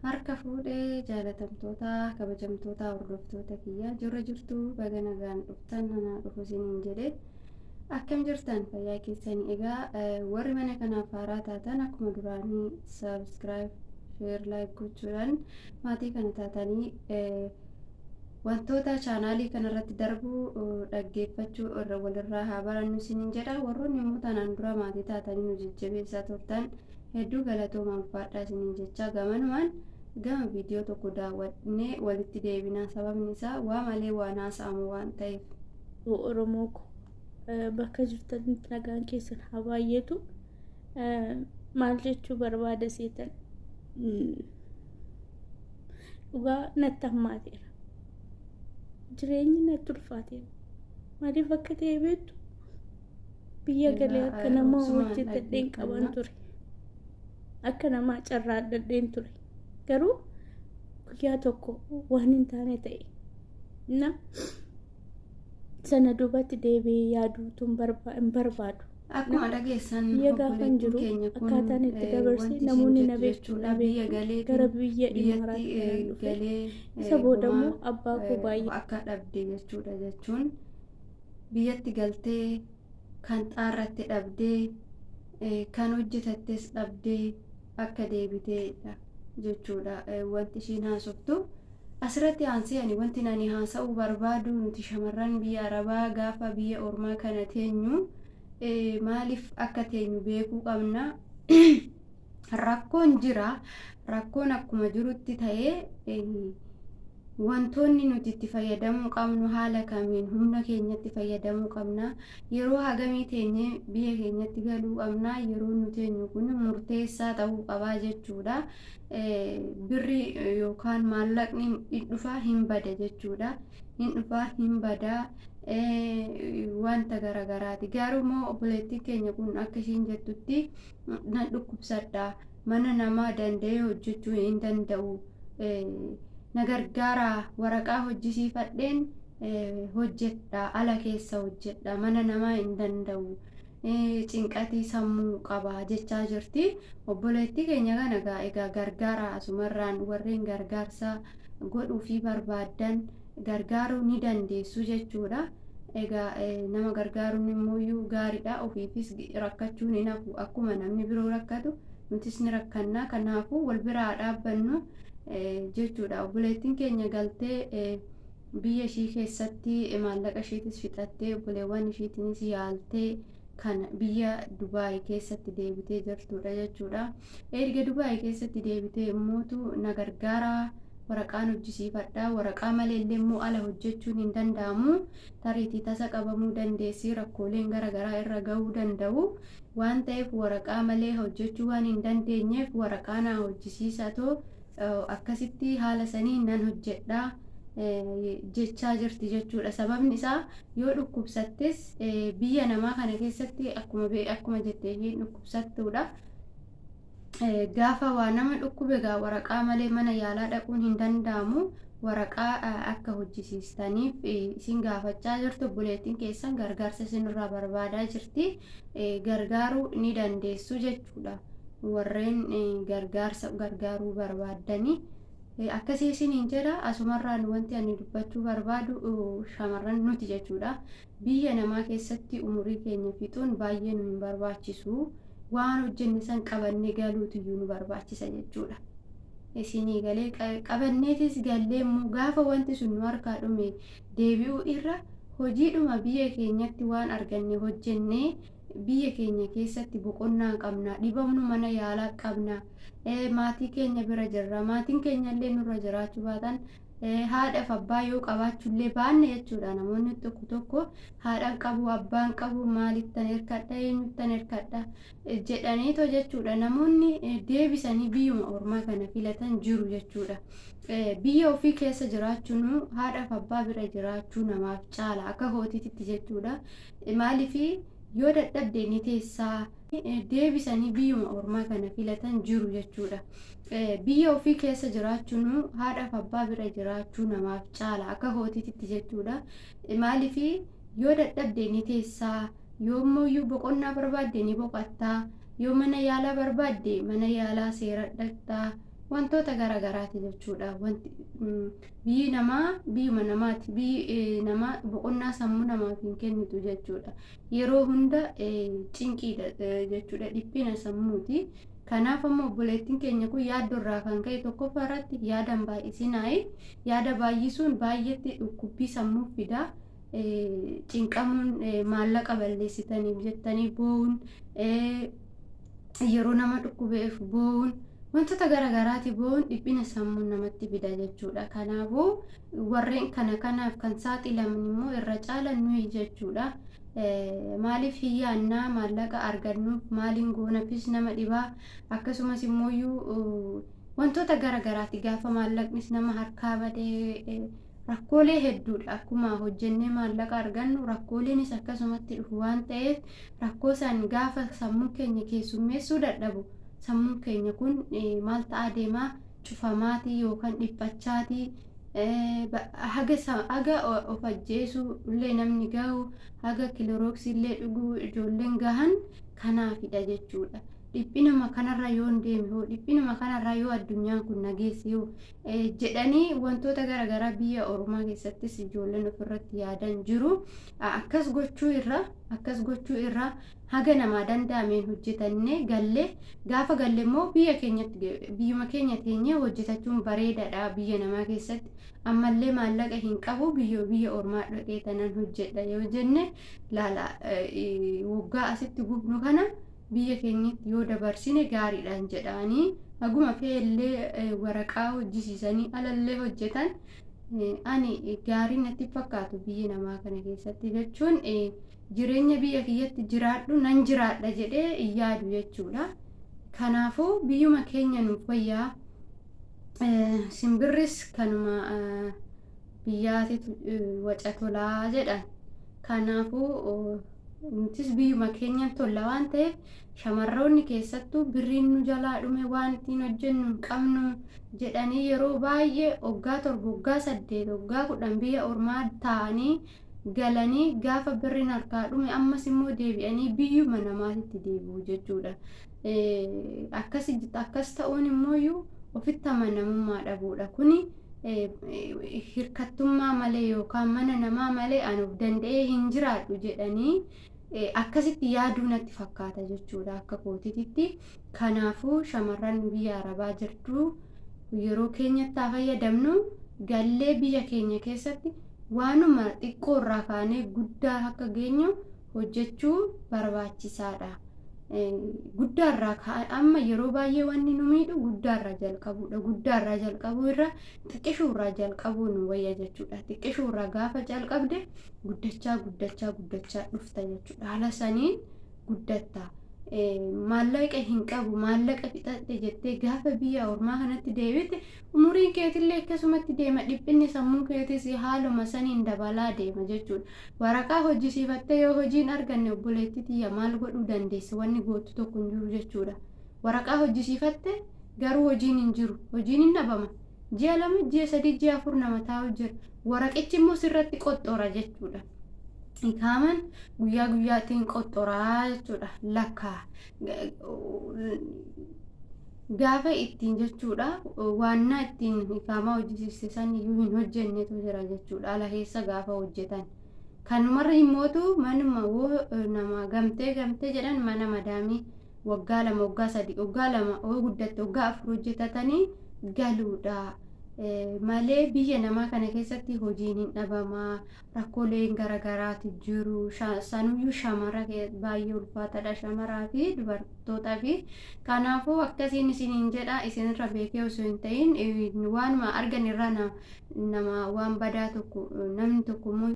Harka fuudhee jaalatamtoota kabajamtoota hordoftoota kiyyaa jirra jirtu, baga nagaan dhuftan, anaa dhufu isiniin jedhe. Akkam jirtan? Fayyaa keessanii? Egaa warri mana kanaaf haaraa taatan akkuma duraanii subscribe, share, like gochuudhaan maatii kana taatanii wantoota chaanaalii kanarratti darbu dhaggeeffachuu irra walirraa haa barannu isiniin jedha. Warroonni immoo tanaan dura maatii taatanii nu jajjabeessaa turtan hedduu galatooma, ulfaadhaa isiniin jecha, gamanumaan gama viidiyoo tokko daawwannee walitti deebinaa, sababni isaa waa malee waan haasa'amu waan ta'eef. Oromoo ko, bakka jirtanitti nagaan keessan haa baay'atu. Maal jechuu barbaada seetan? Dhugaa natti hammaateera. Jireenyi natti ulfaateera. Maaliif akka ta'e beektu? Biyya galee akka nama hojjetadheen qaban ture. Akka namaa carraadhadheen ture. Garuu guyyaa tokko waan hin taane ta'e. Na sana duubatti deebi'ee yaaduutu hin barbaadu. Akkuma dhageessan, Biyya gaafan jiru keenya kun akkaataan itti dabarse wanti namoonni isheen na jettu beektu jechuudha. na Biyya beektu galee gara biyya biyyatti Imaaraatti kanan dhufe. galee Isa booda immoo homaa abbaa koo baay'ee akka dhabde jechuudha. Jechuun biyyatti galtee kan xaarratte dhabdee, kan hojjetattes dhabdee akka deebiteedha jechuudha wanti ishiin haasoftu. Asirratti aansee ani wanti ani haasa'uu barbaadu, nuti shamarran biyya Arabaa gaafa biyya ormaa kana teenyu maaliif akka teenyu beekuu qabna. Rakkoon jira. Rakkoon akkuma jirutti ta'ee, wantoonni nuti itti fayyadamuu qabnu haala kamiin humna keenyatti fayyadamuu qabna, yeroo hagamii teenyee biyya keenyatti galuu qabna, yeroo nu teenyu kun murteessaa ta'uu qabaa jechuudha. Birri yookaan maallaqni hin dhufaa hin bada jechuudha. Hin dhufaa hin badaa, wanta garagaraati. Garuu immoo obboleettiin keenya kun akka ishiin jettutti, nan dhukkubsadha, mana namaa danda'ee hojjechuu hin danda'u, na gargaaraa, waraqaa hojjisiifadheen hojjedha, ala keessa hojjedha, mana namaa hin danda'u, cinqatii sammuu qaba jechaa jirti. Obboleettii keenya kana egaa gargaara. Asumarraan warreen gargaarsa godhuu fi barbaaddan gargaaruu ni dandeessu jechuudha. Egaa nama gargaaruun immoo gaariidha. Ofiifis rakkachuun hin hafu. Akkuma namni biroo rakkatu nutis ni rakkanna. Kanaafuu wal biraa dhaabbannu jechuudha. Obboleettiin keenya galtee biyya ishii keessatti maallaqa ishiitis fixattee, obboleewwan ishiitiinis yaaltee, kan biyya Dubaay keessatti deebitee jirtudha jechuudha. Erga Dubaay keessatti deebitee immootu na gargaaraa, waraqaan hojjisiifadha. Waraqaa malee illee immoo ala hojjechuun hin danda'amu. Tariitii tasa qabamuu dandeessi, rakkooleen garaagaraa irra gahuu danda'u. Waan ta'eef waraqaa malee hojjechuu waan hin dandeenyeef waraqaa naa hojjisiisatoo akkasitti haala sanii nan hojjedha jechaa jirti jechuudha. Sababni isaa yoo dhukkubsattes biyya namaa kana keessatti akkuma jettee isheen dhukkubsattuudha. Gaafa waa nama dhukkube egaa waraqaa malee mana yaalaa dhaquun hin danda'amu. Waraqaa akka hojjisiistaniif isin gaafachaa jirtu. Obboleettiin keessan gargaarsa isinirraa barbaadaa jirti. Gargaaruu ni dandeessu jechuudha. Warreen gargaarsa gargaaruu barbaaddanii. Akkasii isiniin jedha. Asumarraan wanti ani dubbachuu barbaadu, shamarran nuti jechuudha. Biyya namaa keessatti umurii keenya fixuun baay'ee nu hin barbaachisu. Waan hojjenne san qabannee galuutu iyyuu nu barbaachisa jechuudha. Isinii galee? Qabanneetis gallee immoo gaafa wanti sun nu harkaa dhume deebi'uu irra, hojiidhuma biyya keenyatti waan arganne hojjennee biyya keenya keessatti boqonnaa qabna. Dhibamnu mana yaalaa qabna. Maatii keenya bira jirra. Maatiin keenya illee nurra jiraachuu baatan, haadhaaf abbaa yoo qabaachuullee baanne jechuudha. Namoonni tokko tokko haadhaan qabu, abbaan qabu, maalittan hirkadha, eenyuttan hirkadha jedhaniitoo jechuudha. Namoonni deebisanii biyyuma ormaa kana filatan jiru jechuudha. Biyya ofii keessa jiraachuun haadhaaf abbaa bira jiraachuu namaaf caala akka kootiitti jechuudha. Maaliif yoo dadhabde ni teessaa, deebisanii biyyuma ormaa kana filatan jiru jechuudha. Biyya ofii keessa jiraachuun haadhaaf abbaa bira jiraachuu namaaf caala akka kootiitti jechuudha. Maaliif yoo dadhabde ni teessaa, yoo immoo boqonnaa barbaadde ni boqottaa, yoo mana yaalaa barbaadde mana yaalaa seera dhaqxaa. Wantoota garaagaraati jechuudha. Wanti biyyi namaa biyyuma namaati. Biyyi namaa boqonnaa sammuu namaaf hin kennitu jechuudha. Yeroo hunda cinqiidha jechuudha. Dhiphina sammuuti. Kanaaf ammoo obboleettiin keenya kun yaaddoo irraa kan ka'e tokkoffaa irratti yaada hin baay'isinaayi. Yaada baay'isuun baay'eetti dhukkubbii sammuu fida. Cinqamuun maallaqa balleessitaniif jettanii boo'uun yeroo nama dhukkubeef boo'uun wantoota garaagaraati boo'uun dhiphina sammuu namatti fida jechuudha. Kanaafuu warreen kana kanaaf kan saaxilaman immoo irra caalan nuyi jechuudha. Maaliif hiyyaannaa maallaqa argannuuf maaliin goonafis nama dhibaa akkasumas immooyyuu wantoota garaagaraati gaafa maallaqnis nama harkaa badee rakkoolee hedduudha. Akkuma hojjennee maallaqa argannu rakkooleenis akkasumatti dhufu waan ta'eef rakkoo san gaafa sammuu keenya keessummeessuu dadhabu sammuun keenya kun maal ta'aa deemaa cufamaatii yookaan dhiphachaatii haga haga of ajjeesuu illee namni gahu haga kilorooksii illee dhuguu ijoolleen gahan kanaafidha jechuudha. Dhiphinuma kanarra yoo hin deeme hoo dhiphinuma kanarra yoo addunyaan kun nageesse hoo jedhanii wantoota garaagaraa biyya ormaa keessattis ijoolleen ofirratti yaadan jiru. Akkas gochuu irra akkas gochuu irra haga namaa danda'ameen hojjetannee gallee gaafa galle immoo biyya keenyatti biyyuma keenya teenyee hojjetachuun bareedaadha biyya namaa keessatti ammallee maallaqa hin qabu biyya biyya ormaa dhaqee tanan hojjedha yoo jenne laala waggaa asitti gubnu kana biyya keenyatti yoo dabarsine gaariidhaan jedhaanii haguma fe'ellee waraqaa hojjisiisanii alallee hojjetan ani gaarii natti fakkaatu biyya namaa kana keessatti jechuun jireenya biyya kiyyatti jiraadhu nan jiraadha jedhee hin yaadu jechuudha. Kanaafuu biyyuma keenya nuuf wayyaa simbirris kanuma biyyaatitu waca tolaa jedhan. Kanaafuu nutis biyyuma keenyan tolla waan ta'eef shamarroonni keessattuu birriin nu jalaa dhume waan ittiin hojjennu hin qabnu jedhanii yeroo baay'ee waggaa 7 waggaa 8 waggaa 10 biyya ormaa taa'anii galanii gaafa birriin harkaa dhume ammas immoo deebi'anii biyyuma namaatitti deebi'u jechuudha. Akkas akkas ta'uun immoo ofitti amanamummaa dhabuudha. Kuni hirkattummaa malee yookaan mana namaa malee ani of danda'ee hin jiraadhu jedhanii akkasitti yaaduu natti fakkaata jechuudha akka kootiitti. Kanaafuu shamarran biyya Arabaa jirtu yeroo keenyatti haa fayyadamnu gallee biyya keenya keessatti waanuma xiqqoo irraa kaanee guddaa akka geenyu hojjechuu barbaachisaadha. Guddaarraa amma yeroo baay'ee wanni nu miidhu guddaarraa jalqabuudha. Guddaarraa jalqabuu irra xiqqishuurraa jalqabuu nu wayya jechuudha. Xiqqishuurraa gaafa jalqabde guddachaa guddachaa guddachaa dhufta jechuudha. Haala saniin guddatta. Maallaqa hin qabu maallaqa fixadhe jettee gaafa biyya ormaa kanatti deebite umuriin keetillee akkasumatti deema dhiphinni sammuu keetis haaluma saniin dabalaa deema jechuudha. Waraqaa hojjisiifattee yoo hojii hin arganne obboleettii tiyya maal godhuu dandeessa wanni gootu tokko hin jiru jechuudha. Waraqaa hojjisiifatte garuu hojiin hin jiru hojiin hin dhabama. Ji'a 2 ji'a 3 ji'a 4 nama taa'u jira. Waraqichi immoo sirratti qoxxora jechuudha. Ikaaman guyyaa guyyaatiin qoxxoraa jechuudha. Lakkaa gaafa ittiin jechuudha waannaa ittiin ikaamaa hojjisiiste san iyyuu hin hojjennetu jira jechuudha. Ala keessa gaafa hojjetan. Kanumarra himmootu manuma woo nama gamtee gamtee jedhan mana madaamii waggaa 2 waggaa 3 waggaa 2 yoo guddatte waggaa 4 hojjetatanii galuudha. Malee biyya namaa kana keessatti hojiin hin dhabamaa rakkooleen garagaraatu jiru. Sanuyyuu shamara baay'ee ulfaataadha shamaraa fi dubartootaa fi kanaafuu akkasiin isiniin jedha isinirra beekee osoo hin ta'in waanuma argan irraa nama waan badaa tokko namni tokko immoo.